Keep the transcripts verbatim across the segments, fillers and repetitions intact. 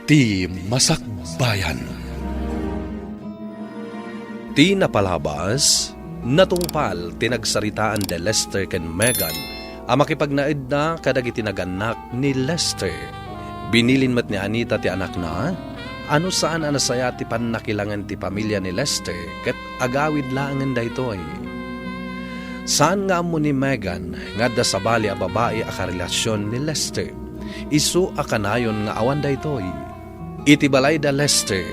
Ti Masakbayan. Ti napalabas, natungpal ti nagsaritaan da Lester ken Megan a makipagnaedda kadagiti nagannak ni Lester. Binilin met ni Anita ti anakna a no saan a nasayaat ti pannakilangen ti pamilia ni Lester ket agawid laengen daytoy. Saan nga ammo ni Megan nga adda sabali a babai a karelasion ni Lester. Isu a kanayon nga awan daytoy. Iti balay da Lester,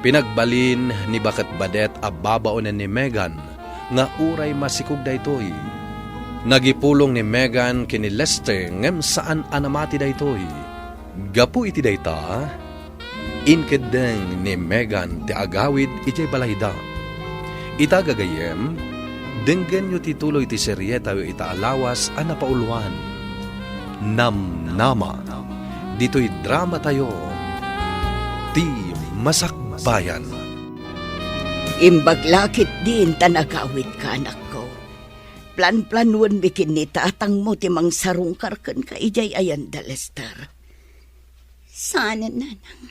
pinagbalin ni Baket Badet a babaonen ni Megan nga uray masikog daytoy. Nagipulong ni Megan ken ni Lester ngem saan a namati daytoy. Gapu iti dayta, inkeddeng ni Megan ti agawid idiay balayda. Ita gagayyem, denggenyo ti tuloy ti serietayo ita a lawas a napauluan, Namnama. Ditoy dramatayo, Ti Masakbayan. Imbag la ketdin ta nagawidka, anakko. Planplanuenmi ken ni tatangmo ti mangsarungkar kenka idiay ayan da Lester. Saanen, nanang.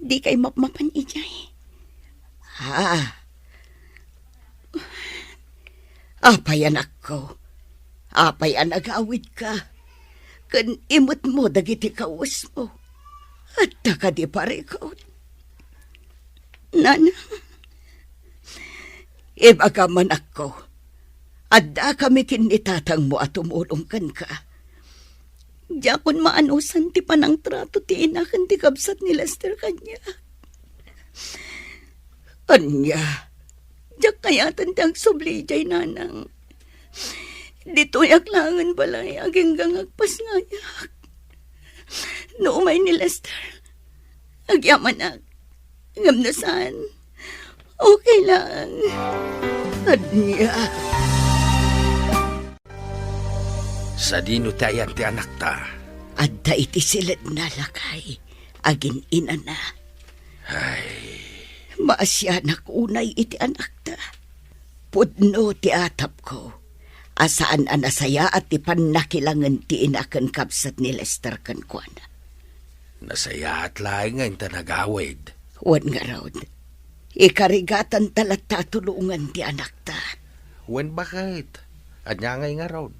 Dikay mapmapan idiay. Ah. Apay, anakko? Apay a nagawidka? Ken imetmo dagiti kawesmo? Adda kadi parikut? Nanang, ibagam, anakko, addakami ken ni tatangmo a tumulong kenka. Diakon maanusan ti panangtrato ti ina ken ti kabsat ni Lester kaniak. Ania, diak kayaten ti agsubli idiay, nanang. Ditoyak laengen balay agingga nga agpasngayak. No umay ni Lester, agyamanak. Ngem no saan, okay lang. Ania. Sadino ti ayan ti anakta? Adda iti siledna, lakay, agin-inana. Ay. Maasianak unay iti anakta. Pudno ti atapko a saan a nasayaat ti pannakilangen ti ina ken kabsat ni Lester kenkuana. Nasayaat laeng nga inta nagawid. Wen ngarud, ikarigatanta latta a tulongen ti anakta. Wen baket, ania ngay ngarud?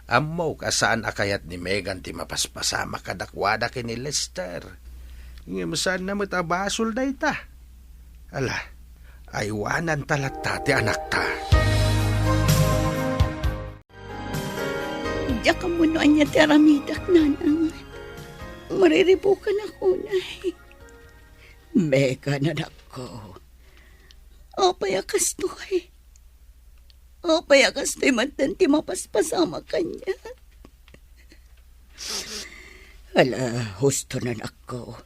Ammok a saan a kayat ni Megan ti mapaspasamak kadakuada ken ni Lester. Ngem saanna met a basol dayta. Ala, aywananta latta ti anakta. Diak ammo no ania ti aramidak, nanang. Mariribukanak unay. Megan, anakko. Apay a kastoy? Apay a kastoy met ti mapaspasamak kaniak? Ala, husto, anakko.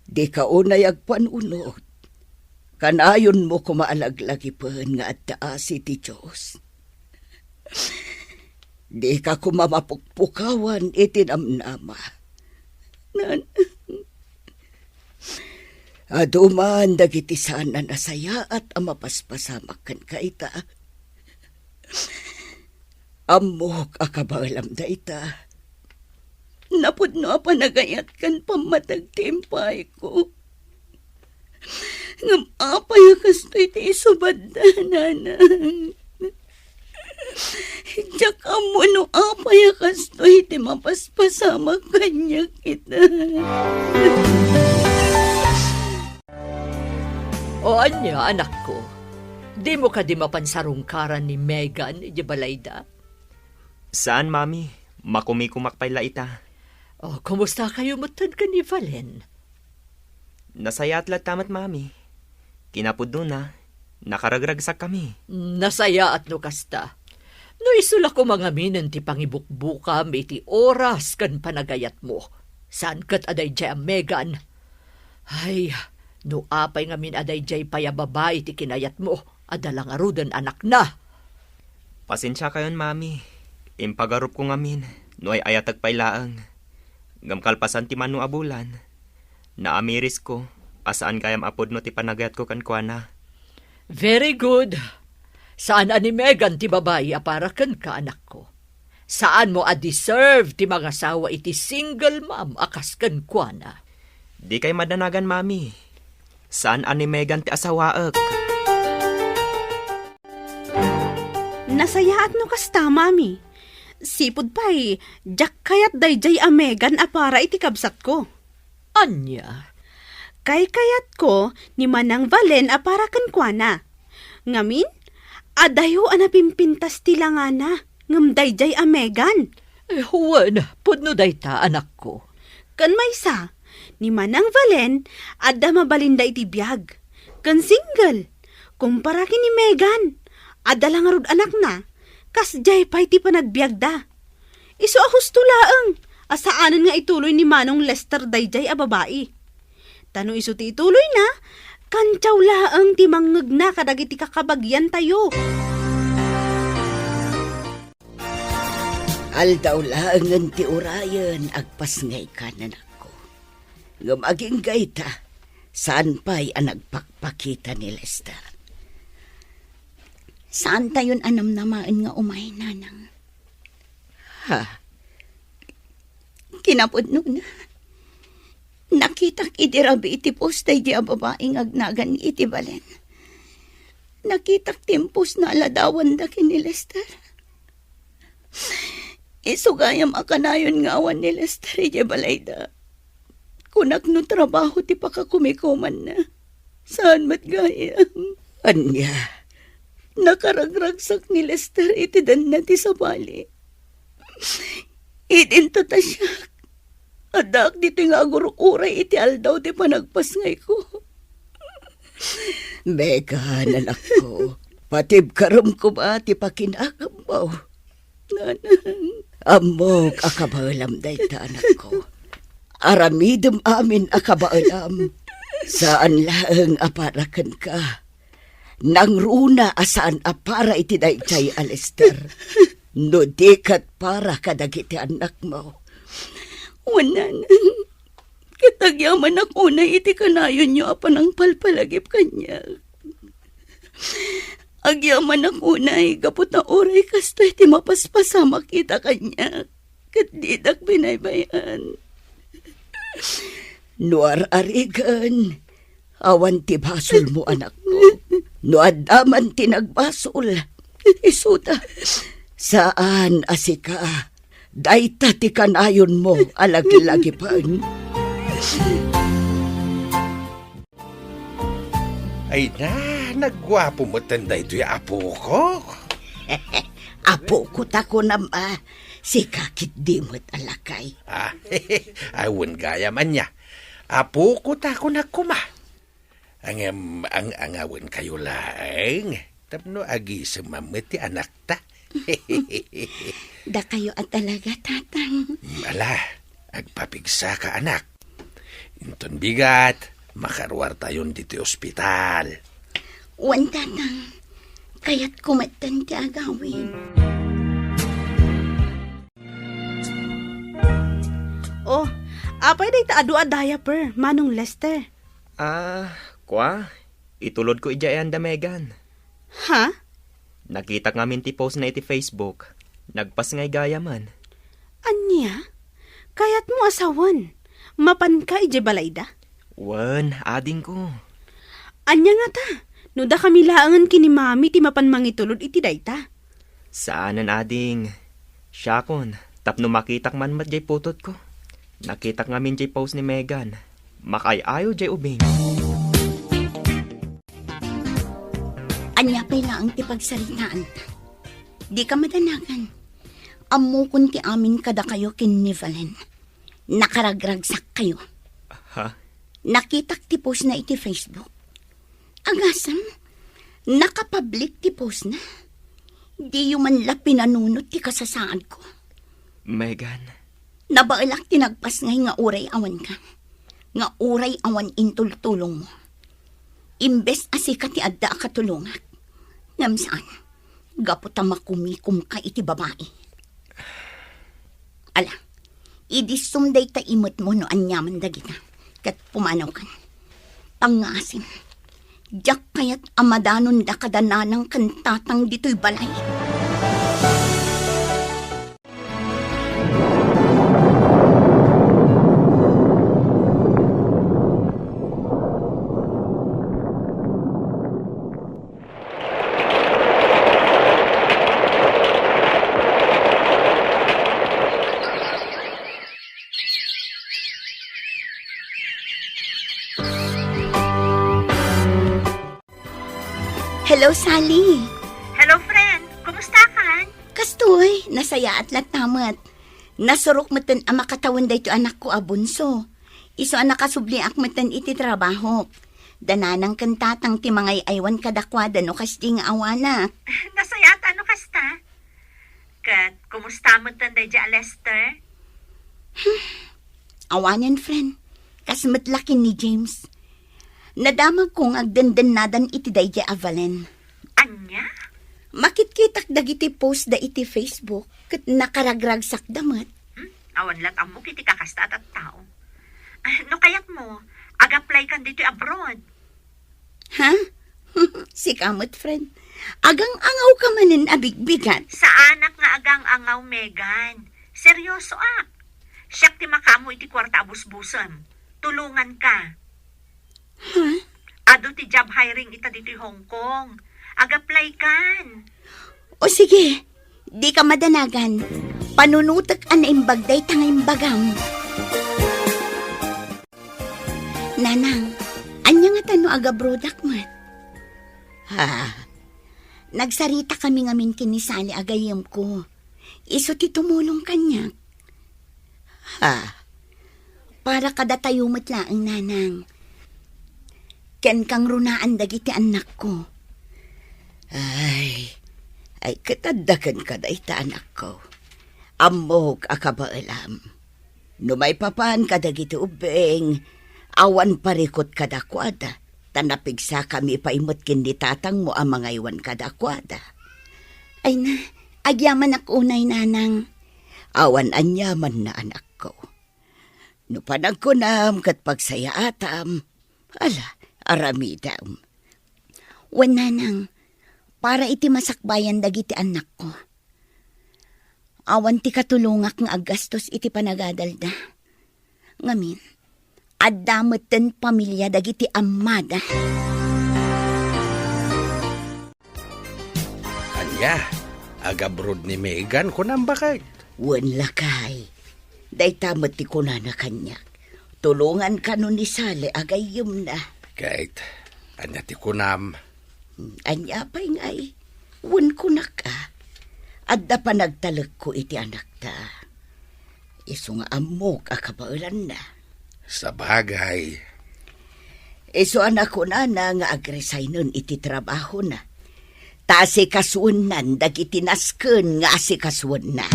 Dika unay agpanunot. Kanayonmo koma a laglagipen nga adda asi ti Dios. Dika koma mapukpukawan iti namnama. Nan-, adu man dagiti saan a nasayaat a mapaspasamak kenka ita. Ammok a kabaelam dayta. Napudno a panagayat ken pammateg ti impayko. Ngem apay a kastoy ti isubadda, nanang? Diak ammo no apay a kastoy ti mapaspasamak kaniak ita. O ania, anakko? Dimo kadi mapan sarungkaran ni Megan iti balayda? Saan, Mami. Makumikumak pay la ita. O, kumusta kayo metten ken ni Valen? Nasayaat latta met, Mami. Kinapudnona, nakaragragsakkami. Nasayaat no kasta. No isu la koma ngaminen ti pangibukbukam iti oras ken panagayatmo, saan ket a daydiay a Megan. Ay, no apay ngamin a daydiay pay a babai ti kinayatmo, adda la ngaruden anakna. Pasensiakayon, Mami. Impagarupko ngamin no ay-ayatek pay laeng. Ngem kalpasan ti mano a bulan, naamirisko a saan gayam a pudno ti panagayatko kenkuana. Very good. Saan a ni Megan ti babai a para kenka, anakko. Saanmo a deserve ti mangasawa iti single mom a kas kenkuana. Dikay madanagan, Mami. Saan a ni Megan ti asawaek. Nasayaat no kasta, Mami. Sipud pay, diak kayat daydiay a Megan a para iti kabsatko. Ania? Kaykayatko ni Manang Valen a para kenkuana. Ngamin, adayo a napimpintas ti langana, ngem daydiay a Megan. Eh, wen, pudno dayta, anakko. Ken maysa, ni Manang Valen, adda mabalinda iti biag. Ken single, kumpara ken ni Megan, adda la ngarud anakna, kasdiay pay ti panagbiagda. Isu a husto laeng a saanen nga ituloy ni Manong Lester daydiay a babai. Ta no isu ti ituloyna, kantiaw laeng ti mangngegna kadagiti kakabagiantayo. Aldaw laengen ti urayen, agpasngayka, nanakko. Ngem agingga ita, saan pay a nagpakpakita ni Lester. Saantayon a namnamaen nga umay, Nanang. Ha? Kinapudnona, nakitak idi rabii ti post daydi a babai nga agnagan iti balen. Nakitak ti impostna a ladawanda ken ni Lester. Isu gayam a kanayon nga awan ni Lester idiay balayda. Kunak no trabaho ti pakakumikumanna. Saan met gayam. Ania? Nakaragragsak ni Lester iti danna ti sabali. Idin ta ta siak. Addaak ditoy nga aguruk-uray iti aldaw ti panagpasngayko. Megan, anakko, patibkarem koma ti pakinakemmo. Nanang. Ammok a kabaelam dayta, anakko. Aramidem amin a kabaelam. Saan laeng a para kenka. Nangruna a saan a para iti daydiay a Lester. No di ket para kadagiti annakmo. Wen, Nanang. Ket agyamanak unay iti kanayonyo a panangpalpalagip kaniak. Agyamanak unay gapu ta uray kastoy ti mapaspasamak ita kaniak, ket didak binaybay-an. No ar-arigen, awan ti basolmo, anakko. No adda man ti nagbasol, isuda. Saan a sika. Dayta ti kanayonmo a lagilagipen. Ay na, nagguapo metten daytoy a apoko. Apoko ta kunam a, sika ketdi met a lakay. Ah, awan gayam ania. Apoko ta kunak koma. Ngem ang-angawenkayo laeng tapno agisemam met ti anakta. Dakayo a talaga, Tatang. Mm, ala, agpapigsaka, anak. Inton bigat, makaruartayon ditoy ospital. Wen, Tatang. Kayatko metten ti agawid. Oh, apay dayta adu a diaper, Manong Lester? Ah, kua, itulodko idiay ayan da Megan. Ha? Nakitak ngamin ti postna iti Facebook. Nagpasngay gayamen. Ania? Kayatmo a sawen? Mapanka idiay balayda? Wen, adingko. Ania ngata? No dakami laengen ken ni Mami ti mapan mangitulod iti dayta? Saanen, ading. Siakon, tapno makitak man met jay putotko. Nakitak ngamin jay post ni Megan. Makaay-ayo jay ubing. Ania pay laeng ti pagsaritaanta? Dika madanagan. Ammokon ti amin kadakayo ken ni Valen. Nakaragragsakkayo. Ha? Nakitak ti postna iti Facebook. Agasem, nakapablik ti postna. Diyo man la pinanunot ti kasasaadko. Megan. Nabaelak ti nagpasngay nga uray awanka, nga uray awan intultulongmo. Imbes a sika ti adda a katulongak, ngem saan, gapu ta makumikomka iti babai. Ala, idissum dayta imetmo no aniaman dagita, ket pumanawkan. Pangngaasim, diak kayat a madanonda kada nanang ken tatang ditoy balay. Hello, Sally. Hello, friend. Kumusta kan? Kastoy, nasayaat latta met. Nasurok metten a makatawen daytoy anakko a bunso. Isu a nakasubliak metten iti trabahok. Da nanang ken tatang ti mangay-aywan kadakuada no kasdi nga awanak. Nasayaat a no kasta. Ket kumusta metten daydiay a Lester? Awanen, friend. Kas met la ken ni James. Nadamagko nga agdendennadan iti daydiay a Valen. Ania? Makitkitak dagiti post da iti Facebook ket nakaragragsakda met. Hmm? Awan lat ammok iti kakasta a tattao. Ah, no kayatmo, ag-apply kan ditoy abroad. Ha? Sika met, friend. Agang-angaw ka manen a bigbigat. Saanak nga agang-angaw, Megan. Seryosoak. Siak ti makaammo iti kuarta a busbusem. Tulonganka. Ha? Adu ti job hiring ita ditoy Hong Kong. Ag-apply kan. O sige, dika madanagan. Panunotek a naimbag dayta nga imbagam. Nanang, ania ngata no agabrodak met? Ha? Nagsaritakami ngamin ken ni Sally a gayyemko. Isu ti tumulong kaniak. Ha? Para kadatayo met laeng, nanang. Ken kangrunaan dagiti annakko. Ay, ay, ket adda kenka dayta, anakko. Ammok a kabaelam. No maipapan kadagiti ubbing, awan parikut kadakuada, ta napigsakami pay met ken ni tatangmo a mangaywan kadakuada. Ay na, agyamanak unay, nanang. Awan aniamanna, anakko. No panagkunam ket pagsayaatam, ala, aramidem. Wen, nanang, para iti masakbayan dagiti annakko. Awan ti katulongak nga aggastos iti panagadalda. Ngamin, adda metten pamilia dagiti ammada. Ania? Agabroad ni Megan, kunam baket? Wen, lakay. Dayta met ti kunana kaniak. Tulongan kano ni Sally a gayyemna. Ket, ania ti kunam? Ania pay ngay? Wen, kunak a. Adda panagtalekko iti anakta. Isu nga ammok a kabaelanna. Sabagay. Isu a nakunana nga agresignen iti trabahona. Ta asikasuennan dagiti nasken nga asikasuenna.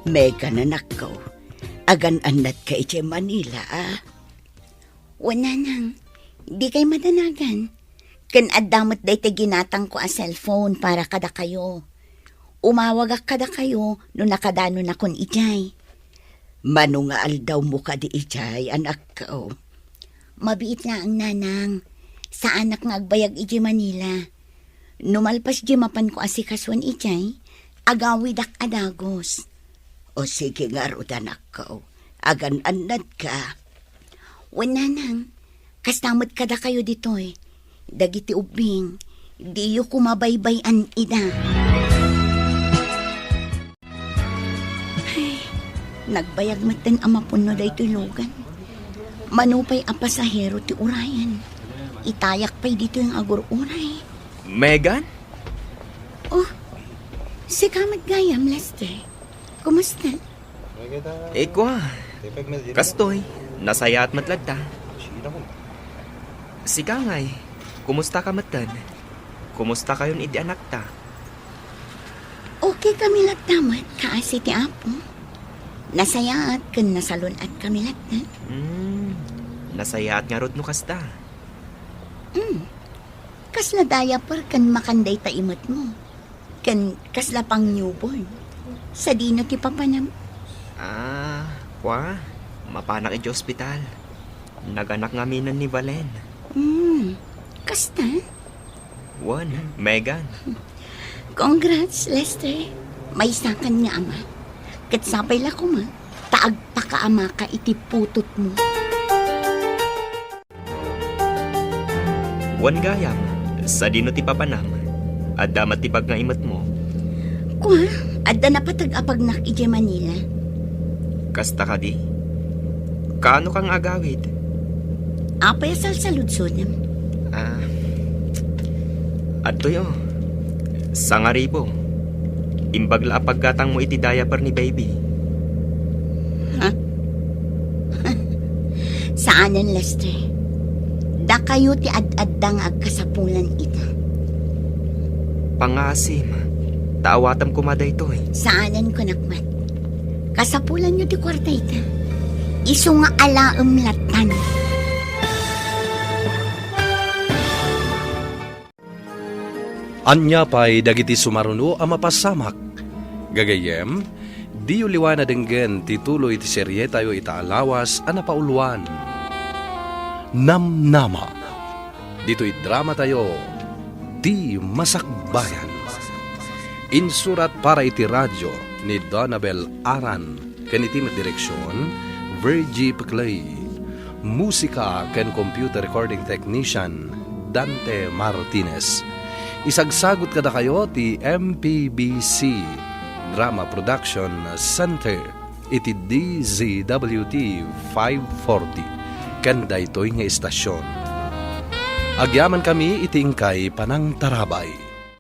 Megan, anakko, agan-annatka idiay Manila, a? Wen, nanang, dikay madanagan. Ken adda met daytoy ginatangko a cellphone para kadakayo. Umawagak kadakayo no nakadanonakon idiay. Mano nga aldawmo kadi idiay, anakko? Mabiit laeng, nanang. Saanak nga agbayag idiay Manila. No malpas diay mapanko asikasuen idiay, agawidak a dagus. O sige ngarud, anakko. Agan-annadka. Wen, nanang, kasta met kadakayo ditoy. Dagiti ubbing, diyo koma baybay-an ida. Ay, nagbayag metten a mapunno daytoy lugan. Mano pay a pasahero ti urayen. Itayak pay ditoy nga agur-uray. Megan? Oh, sika met gayam, Lester. Kumusta? Ikwa. Kastoy, nasayaat met latta. Sika ngay, kumusta ka metten? Kumusta kayon idi anakta? Okay kami latta met, kaasi ti Apo. Nasayaat ken nasalun-at kami latta. Hmm, nasayaat ngarud no kasta. Hmm. Kasla diaper ken makan dayta imetmo? Ken kasla pang newborn? Sadino ti papanam? Ah, kua, mapanak iti ospital. Naganak ngaminen ni Valen. Hmm, kasta? Wen, Megan. Congrats, Lester. Maysakan nga ama. Ket sapay la koma, ta agpakaamaka iti putotmo. Wen gayam, sadino ti papanam? Adda met ti bag nga imetmo? Kua, adda napateg a pagnak idiay Manila. Kasta kadi? Kaano ka nga agawid? Apay a salsaludsodem? Ah, adtoy, oh. Sangaribu. Imbag la a paggatangmo iti diaper ni baby. Ha? Saanen, Lester. Dakayo ti ad-adda nga agkasapulan ita. Pangaasim. Ta awatem koma daytoy. Saanen, kunak met. Kasapulanyo ti kuarta ita. Isu nga alaem lattan. Ania pay dagiti sumaruno a mapasamak? Gagayyem, diyo liwan a denggen ti tuloy ti serietayo ita a lawas a napauloan, Namnama. Ditoy dramatayo, Ti Masakbayan. Insurat para iti radio ni Donabel Aran ken iti met direksion, Virgie Peclay. Musika ken computer recording technician, Dante Martinez. Isagsagut kadakayo ti M P B C Drama Production Center iti D Z W T five forty ken daytoy nga istasyon. Agyamankami iti inkay panangtarabay.